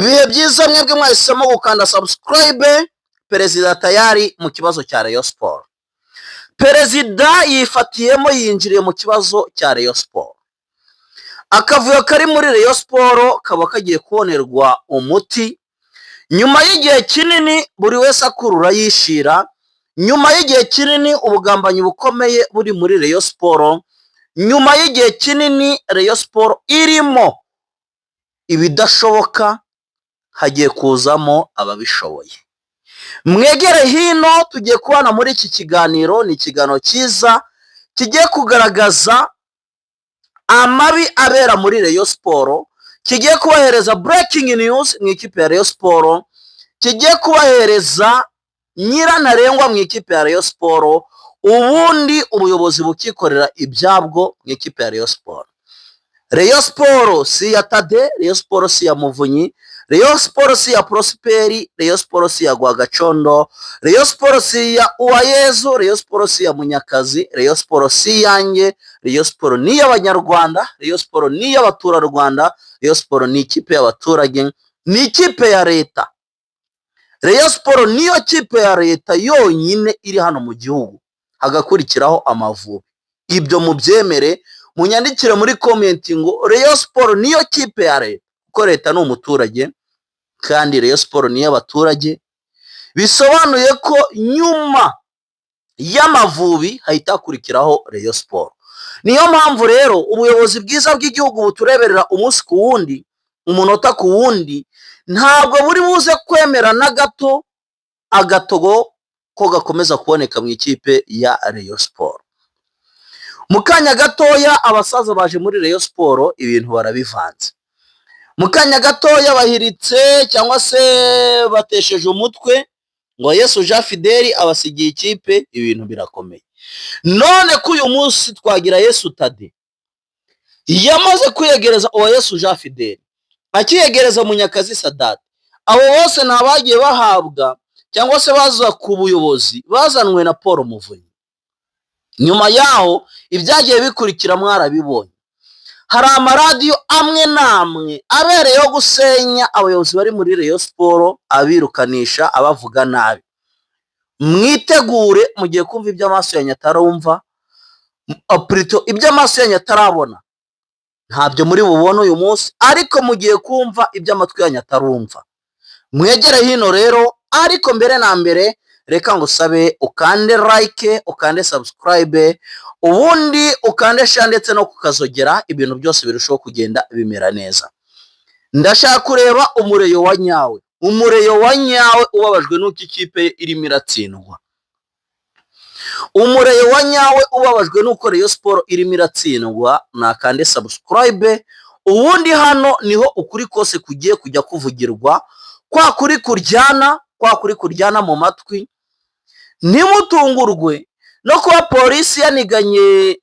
Ibihe byiza mwebwe mwahisemo gukanda subscribe. Perezida tayari mu kibazo cya Rayon Sport. Perezida yifatiyemo, yinjiriye mu kibazo cya Rayon Sport. Akavuyo kari muri Rayon Sport kaba kagiye kubonerwa umuti nyuma y'igihe kinini buri wese akurura yishira, nyuma y'igihe kinini ubugambanyi bukomeye buri muri Rayon Sport, nyuma y'igihe kinini Rayon Sport irimo ibidashoboka, hagiye kuzamo ababishoboye. Mwegere hino, tugiye kubana muri iki kiganiro. Ni ikiganiro cyiza kigiye kugaragaza amabi abera muri Rayon Sport, kigiye kubahereza breaking news mu ikipe ya Rayon Sport, kigiye kubahereza nyirantarengwa mu ikipe ya Rayon Sport, ubundi ubuyobozi bukikorera ibyabwo mu ikipe ya Rayon Sport. Rayon Sport si iya Tade, Rayon Sport si iya Muvunyi, Rayon Sport si iya Prosperi, Rayon Sport si iya Rwagacondo, Rayon Sport si iya Uwayezu, Rayon Sport si iya Munyakazi, Rayon Sport si iyanjye, Rayon Sport ni iy'Abanyarwanda, Rayon Sport ni iy'abaturarwanda, Rayon Sport ni ikipe y'abaturage, ni ikipe ya leta. Rayon Sport niyo kipe ya leta yonyine iri hano mu gihugu, hagakurikiraho Amavubi. Ibyo mubyemere, munyandikire muri comment ngo Rayon Sport niyo kipe ya leta, kuko leta ni umuturage kandi Rayon Sport ni iy'abaturage. Bisobanuye ko nyuma y'Amavubi hahita hakurikiraho Rayon Sport. Niyo mpamvu rero ubuyobozi bwiza bw'igihugu butureberera umunsi ku wundi, umunota ku wundi, ntabwo buri buze kwemera na gato agatogo ko gakomeza kuboneka mu ikipe ya Rayon Sport. Mu kanya gatoya abasaza baje muri Rayon Sport, ibintu barabivanze. Mu kanya gatoya bahiritse cyangwa se batesheje umutwe ngo Yesu Jean Fideli abasigiye ikipe, ibintu birakomeye. None ko uyu munsi twagira Yesu Tade yamaze kwiyegereza uwa Yesu Jean Fideli, akiyegereza Munyakazi Sadate, abo bose ni abagiye bahabwa cyangwa se baza ku buyobozi bazanwe na Paul Muvunyi. Nyuma yaho ibyagiye bikurikira mwarabibonye. Hari amaradiyo amwe n'amwe abereyeho gusenya abayobozi bari muri Rayon Sport, abirukanisha, abavuga nabi. Mwitegure, mugiye kumva ibyo amaso yanyu atarumva, plutôt ibyo amaso yanyu atarabona. Ntabyo muri bubone uyu munsi, ariko mugiye kumva ibyo amatwi yanyu atarumva. Mwegere hino rero, ariko mbere na mbere reka ngusabe ukande like, ukande subscribe, ubundi ukande share ndetse no kukazogera, ibintu byose birushaho kugenda bimera neza. Ndashaka kureba umureyo wa nyawe, umureyo wa nyawe ubabajwe n'uko ikipe ye irimo iratsindwa, umureyo wa nyawe ubabajwe n'uko Rayon Sport irimo iratsindwa, nakande subscribe. Ubundi hano niho ukuri kose kugiye kujya kuvugirwa, kwa kuri kuryana, kwa kuri kuryana mu matwi. Ntimutungurwe no kuba polisi yaniganye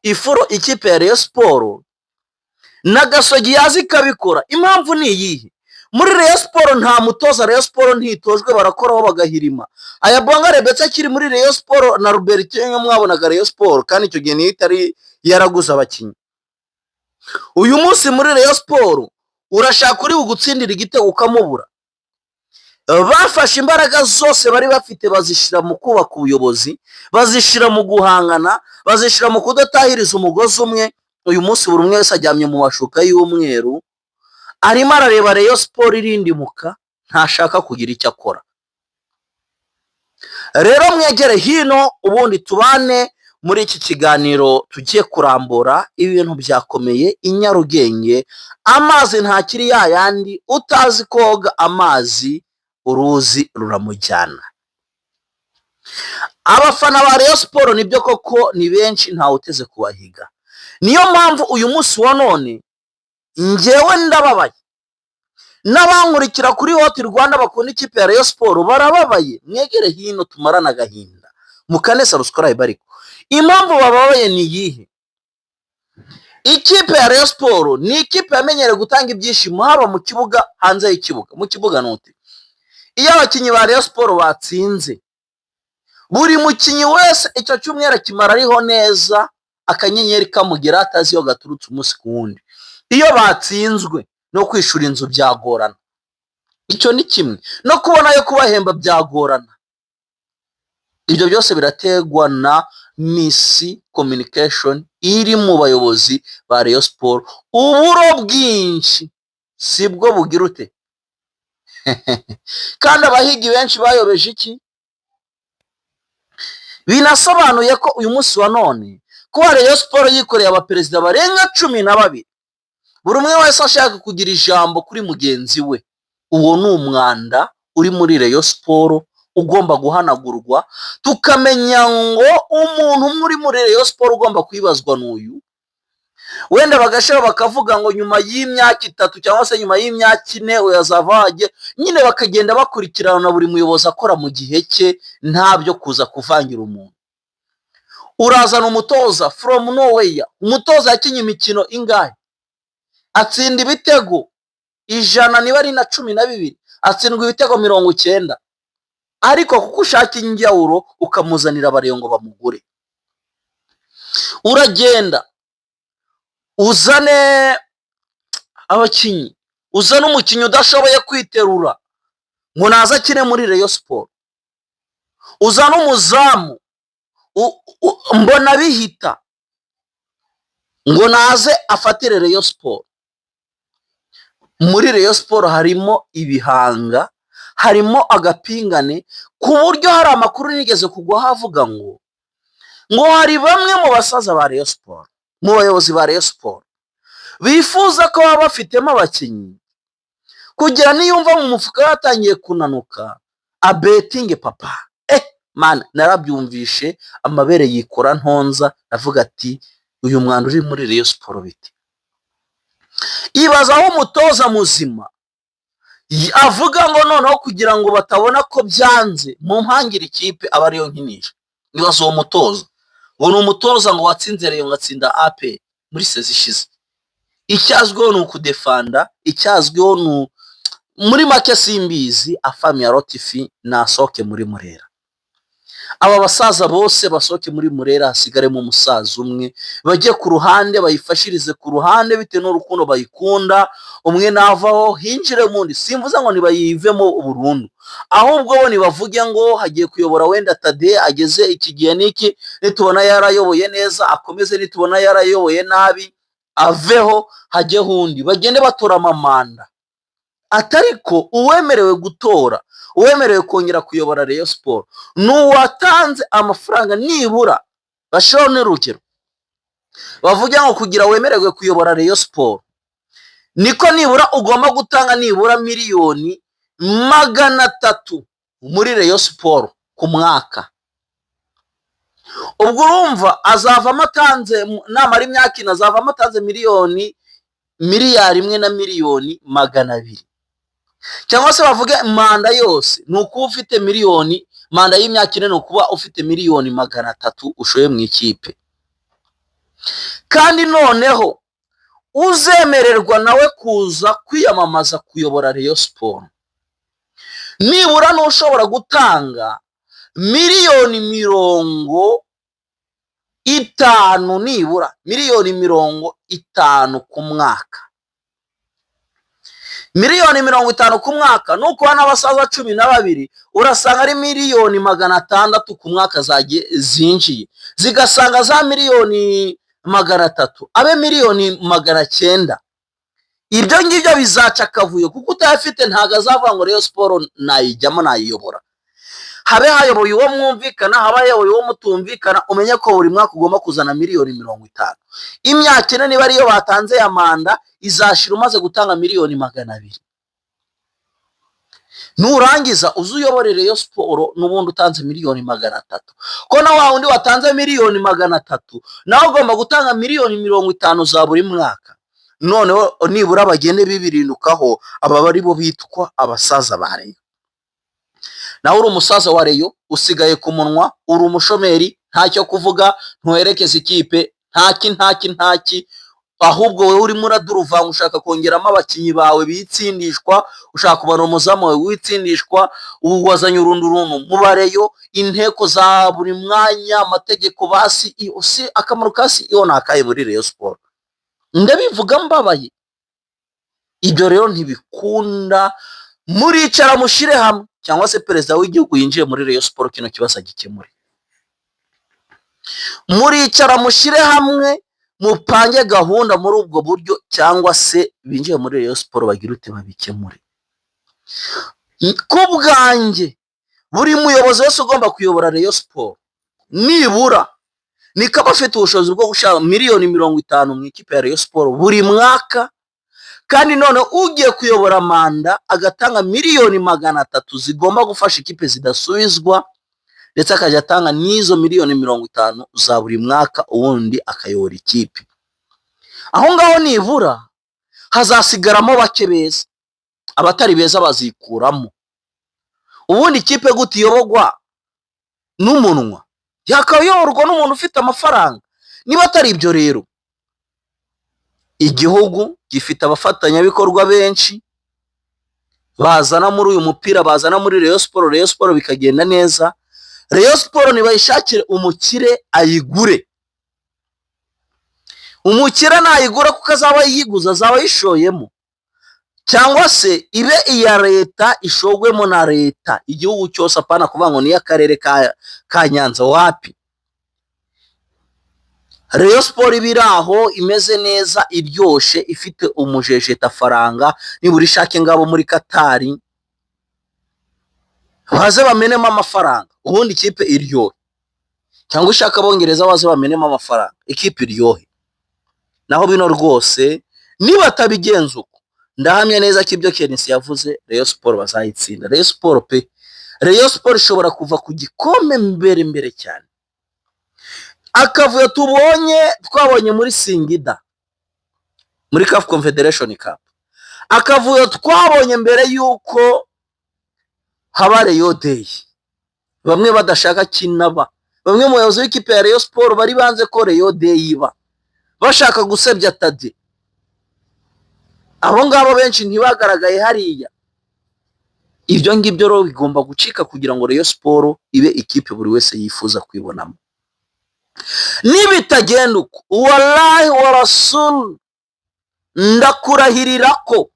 ifuro ikipe ya Rayon Sport na Gasogi yaza ikabikora. Impamvu ni iyihe? Muri Rayon Sport nta mutoza, Rayon Sport ntitojwe, barakoraho bagahirima. Aya Bonga Rebetse akiri muri Rayon Sport na Robertinho, mwabonaga Rayon Sport, kandi icyo gihe niyo itari yaraguze abakinnyi. Uyu munsi muri Rayon Sport urashaka uri bugutsindira igitego ukamubura. Bafashe imbaraga zose bari bafite bazishyira mu kubaka ubuyobozi, bazishyira mu guhangana, bazishyira mu kudatahiriza umugozi umwe. Uyu munsi buri umwe wese aryamye mu mashuka y'umweru, arimo arareba Rayon Sport irindimuka, ntashaka kugira icyo akora. Rero mwegere hino, ubundi tubane muri iki kiganiro tugiye kurambura. Ibintu byakomeye i Nyarugenge, amazi ntakiri ya yandi, utazi koga amazi uruzi ruramujyana. Abafana ba Rayon Sport nibyo koko ni benshi, ntawe uteze kubahiga. Niyo mpamvu uyu munsi wa none ngewe ndababaye, n'abankurikira kuri Hot Rwanda bakunda ikipe ya Rayon Sport barababaye. Mwegere hino tumarane agahinda, mukande subscribe. Ariko impamvu bababaye ni iyihe? Ikipe ya Rayon Sport ni ikipe yamenyereye gutanga ibyishimo, haba mu kibuga, hanze y'ikibuga. Mu kibuga nuti iyo abakinnyi ba Rayon Sport batsinze, buri mukinnyi wese icyo cyumweru akimara ariho neza, akanyenyeri kamugera atazi iyo gaturutse umunsi ku wundi. Iyo batsinzwe, no kwishura inzu byagorana. Icyo ni kimwe no kubona ayo kubahemba byagorana. Ibyo byose biraterwa na miscommunication iri mu bayobozi ba Rayon Sports. Uburo bwinshi sibwo bugira ute? Kandi abahigi benshi bayobeje iki? Binasobanuye ko uyu munsi wa none kuba Rayon Sports yikoreye abaperezida barenga 12, buri umwe wese ashaka kugira ijambo kuri mugenzi we, uwo ni umwanda uri muri Rayon Sports ugomba guhanagurwa, tukamenya ngo umuntu umwe uri muri Rayon Sports ugomba kwibazwa n'uyu. Wenda bagashira bakavuga ngo nyuma y'imyaka 3 cyangwa se nyuma y'imyaka 4 uyu azava hajye nyine, bakagenda bakurikirana buri muyobozi akora mu gihe cye, nta byo kuza kuvangira umuntu. Urazana umutoza from nowhere, umutoza yakinnye imikino ingahe, atsinda ibitego 100 niba ari na 12, atsindwa ibitego 90, ariko kuko ushaka injyawuro ukamuzanira abareyo ngo bamugure. Uragenda uzane abakinnyi, uzane umukinnyi udashoboye kwiterura ngo naze akine muri Rayon Sports, uzane umuzamu mbona bihita ngo naze afatire Rayon Sports. Muri Rayon Sports harimo ibihanga, harimo agapingane, ku buryo hari amakuru nigeze kugwaho avuga ngo hari bamwe mu basaza ba Rayon Sports, mu bayobozi ba Rayon Sports, bifuza ko baba bafitemo abakinnyi kugira niyumva mu mufuka yatangiye kunanuka abetinge papa. Mana, narabyumvishe amabere yikora ntonza, avuga ati uyu mwanda uri muri Rayon Sports bite? Ibaza aho umutoza muzima avuga ngo noneho kugira ngo batabona ko byanze mu mpangire ikipe aba ariyo nkinisha. Ibaza uwo mutoza, ngo ni umutoza ngo watsinze Rayon, ngatsinda APR muri saison ishize. Icyazwiho ni ukudefanda, icyazwiho ni muri make simbizi. Afahmia Lotfi nasohoke muri Murera, aba basaza bose basohoke muri Murera, hasigaremo umusaza umwe, bajye ku ruhande, bayifashirize ku ruhande bitewe n'urukundo bayikunda. Umwe navaho hinjiremo undi. Simvuze ngo ntibayivemo burundu, ahubwo bo nibavuge ngo hagiye kuyobora wenda Tade, ageze iki gihe n'iki, nitubona yarayoboye neza akomeze, nitubona yarayoboye nabi aveho hajyeho undi. Bagende batora amamanda, atari ko uwemerewe gutora, uwemerewe kongera kuyobora Rayon Sports ni uwatanze amafaranga nibura. Bashyiraho n'urugero, bavuge ngo kugira wemererwe kuyobora Rayon Sports niko nibura ugomba gutanga nibura miliyoni 300 muri Rayon Sports ku mwaka. Ubwo urumva azavamo atanze, namara imyaka 4 azavamo atanze 1,200,000,000, cyangwa se bavuge manda yose ni ukuba ufite miliyoni, manda y'imyaka 4 ni ukuba ufite miliyoni 300 ushoye mu ikipe. Kandi noneho uzemererwa nawe kuza kwiyamamaza kuyobora Rayon Sports nibura n'ushobora gutanga miliyoni 50, nibura miliyoni 50 ku mwaka. Miliyoni 50 ku mwaka, nukuba n'abasaza 12, urasanga ari miliyoni 600 ku mwaka zagiye zinjiye, zigasanga za miliyoni 300 abe miliyoni 900. Ibyo ngibyo bizaca akavuyo, kuko utayafite ntabwo azavuga ngo Rayon Sports nayijyamo, nayiyobora. Habe hayoboye uwo mwumvikana, habe hayoboye uwo mutumvikana, umenye ko buri mwaka ugomba kuzana miliyoni 50. Imyaka 4 niba ariyo batanze ya manda, izashira umaze gutanga miliyoni 200. Nurangiza uze uyobore Rayon Sports n'ubundi utanze miliyoni 300, ko na wa wundi watanze miliyoni 300 nawe ugomba gutanga miliyoni 50 za buri mwaka. Noneho nibura bagende bibirindukaho, aba bari bo bitwa abasaza ba Rayon. Nawe uri umusaza wa Rayon, usigaye ku munwa, uri umushomeri, ntacyo kuvuga, ntuherekeza ikipe, ntaki ntaki ntaki, ahubwo wowe urimo uraduruvanga, ushaka kongeramo abakinnyi bawe bitsindishwa, ushaka kubara umuzamu wawe witsindishwa, wazanye urunduruntu mu bareyo, inteko za buri mwanya, amategeko ba CEO. Si akamaro ka CEO ni akahe muri Rayon Sports? Ndabivuga mbabaye. Ibyo rero ntibikunda. Muricara mushyire hamwe, cyangwa se perezida w'igihugu yinjiye muri Rayon Sports, kino kibazo agikemure. Muricara mushyire hamwe, mupange gahunda muri ubwo buryo, cyangwa se binjiye muri Rayon Sports bagire ute, babikemure. Ku bwanjye, buri muyobozi wese ugomba kuyobora Rayon Sports nibura niko aba afite ubushobozi bwo gushyira miliyoni 50 mu ikipe ya Rayon Sports buri mwaka, kandi none ugiye kuyobora manda agatanga miliyoni 300 zigomba gufasha ikipe zidasubizwa, ndetse akajya atanga n'izo miliyoni 50 za buri mwaka, ubundi akayobora ikipe. Aho ngaho nibura hazasigaramo bake beza, abatari beza bazikuramo. Ubundi ikipe gute iyoborwa n'umunwa? Yakayoborwa n'umuntu ufite amafaranga. Niba atari ibyo rero, igihugu gifite abafatanyabikorwa benshi bazana muri uyu mupira, bazana muri Rayon Sports, Rayon Sports bikagenda neza. Rayon Sports nibayishakire umukire ayigure. Umukire nayigura, kuko azaba yiguze, azaba ayishoyemo, cyangwa se ibe iya leta, ishogwemo na leta, igihugu cyose, apana kuvuga ngo ni iy'akarere ka Nyanza. Wapi, Rayon Sports iba iri aho imeze neza, iryoshe, ifite umujejetafaranga. Nibura ishake ngabo muri Katari baze bamenemo amafaranga, ubundi ikipe iryohe, cyangwa ushaka Abongereza baze bamenemo amafaranga, ikipe iryohe. Naho bino rwose nibatabigenza uko, ndahamya neza ko ibyo KNC yavuze, Rayon Sports bazayitsinda. Rayon Sports pe, Rayon Sports ishobora kuva ku gikombe mbere mbere cyane. Akavuyo tubonye, twabonye muri Singida muri CAF Confederation Cup, akavuyo twabonye mbere y'uko haba Rayon Day, bamwe badashaka kinaba, bamwe mu bayobozi b'ikipe ya Rayon Sports bari banze ko Rayon Day iba, bashaka gusebya Tade. Abo ngabo benshi ntibagaragaye hariya. Ibyo ngibyo rero bigomba gucika kugira ngo Rayon Sports ibe ikipe buri wese yifuza kwibonamo. Nibitagenda uko, wallahi wa rasul, ndakurahirira ko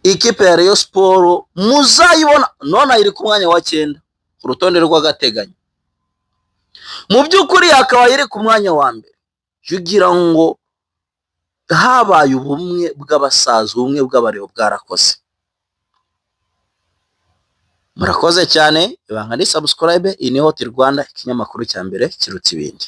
ikipe ya Rayon Sports muzayibona none iri ku mwanya wa 9 ku rutonde rw'agateganyo, mu by'ukuri akaba iri ku mwanya wa mbere. Ugira ngo habaye ubumwe bw'abasaza, ubumwe bw'abareba bwarakoze. Murakoze cyane. Ibanga ni subscribe. Iyi ni Hot Rwanda, ikinyamakuru cya mbere kiruta ibindi.